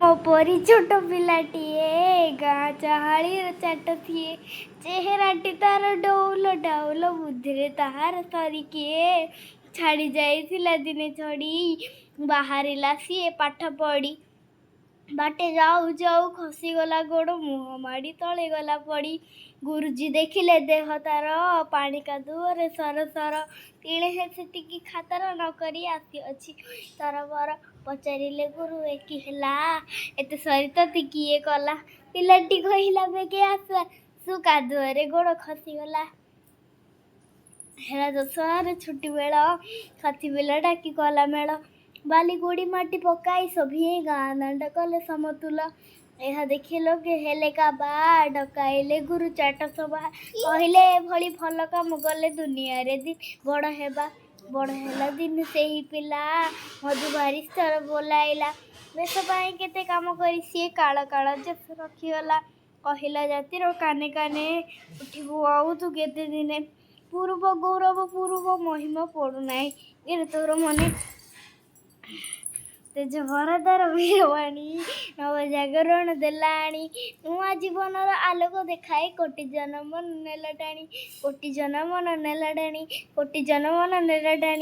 ମୋ ପରି ଛୋଟ ପିଲାଟିଏ, ଗାଁ ଚାହାଳିର ଚାଟ ସିଏ। ଚେହେରାଟି ତାର ଡଉଲ ଡାଉଲ, ବୁଦ୍ଧିରେ ତାହାର ସରି କିଏ। ଛାଡ଼ି ଯାଇଥିଲା ଦିନେ ଛଡ଼ି, ବାହାରିଲା ସିଏ ପାଠ ପଢ଼ି। ବାଟେ ଯାଉ ଯାଉ ଖସିଗଲା ଗୋଡ଼, ମୁହଁ ମାଡ଼ି ତଳେ ଗଲା ପଡ଼ି। ଗୁରୁଜୀ ଦେଖିଲେ ଦେହ ତାର ପାଣି କାଦୁଅରେ ସର ସର। ତିଳେ ହେ ସେତିକି ଖାତର ନ କରି ଆସିଅଛି ତରବର। ପଚାରିଲେ ଗୁରୁ, ଏ କି ହେଲା, ଏତେ ସରି ତତେ କିଏ କଲା? ପିଲାଟି କହିଲା, ବେଗେ ଆସୁ ଆସୁ କାଦୁଅରେ ଗୋଡ଼ ଖସିଗଲା। ହେଲା ଦଶହରାର ଛୁଟି ବେଳ, ସାଥୀ ପିଲା ଡାକି କଲା ମେଳ। ବାଲି ଗୋଡ଼ି ମାଟି ପକାଇ ସଭିଏଁ ଗାଁ ଦାଣ୍ଡ କଲେ ସମତୁଲ। ଏହା ଦେଖି ଲୋକେ ହେଲେ କାବା, ଡକାଇଲେ ଗୁରୁ ଚାଟ ସଭା। କହିଲେ, ଏଭଳି ଭଲ କାମ କଲେ ଦୁନିଆରେ ଦିନେ ବଡ଼ ହେବା। ବଡ଼ ହେଲା ଦିନେ ସେହି ପିଲା, ମଧୁ ବାରିଷ୍ଟର ବୋଲାଇଲା। ଦେଶ ପାଇଁ କେତେ କାମ କରି ସିଏ କାଳ କାଳ ଯଶ ରଖିଗଲା। କହିଲା ଜାତିର କାନେ କାନେ, ଉଠିବୁ ଆଉ ତୁ କେତେ ଦିନେ? ପୂର୍ବ ଗୌରବ ପୂର୍ବ ମହିମା ପଡ଼ୁନାହିଁ କିରେ ତୋର ମନେ? ତେଜ ଭରା ତାର ବୀରବାଣୀ ନବ ଜାଗରଣ ଦେଲାଣି। ନୂଆ ଜୀବନର ଆଲୋକ ଦେଖାଇ କୋଟି ଜନ ମନ ନେଲା ଟାଣି, କୋଟି ଜନ ମନ ନେଲା ଟାଣି, କୋଟି ଜନ ମନ ନେଲା ଟାଣି।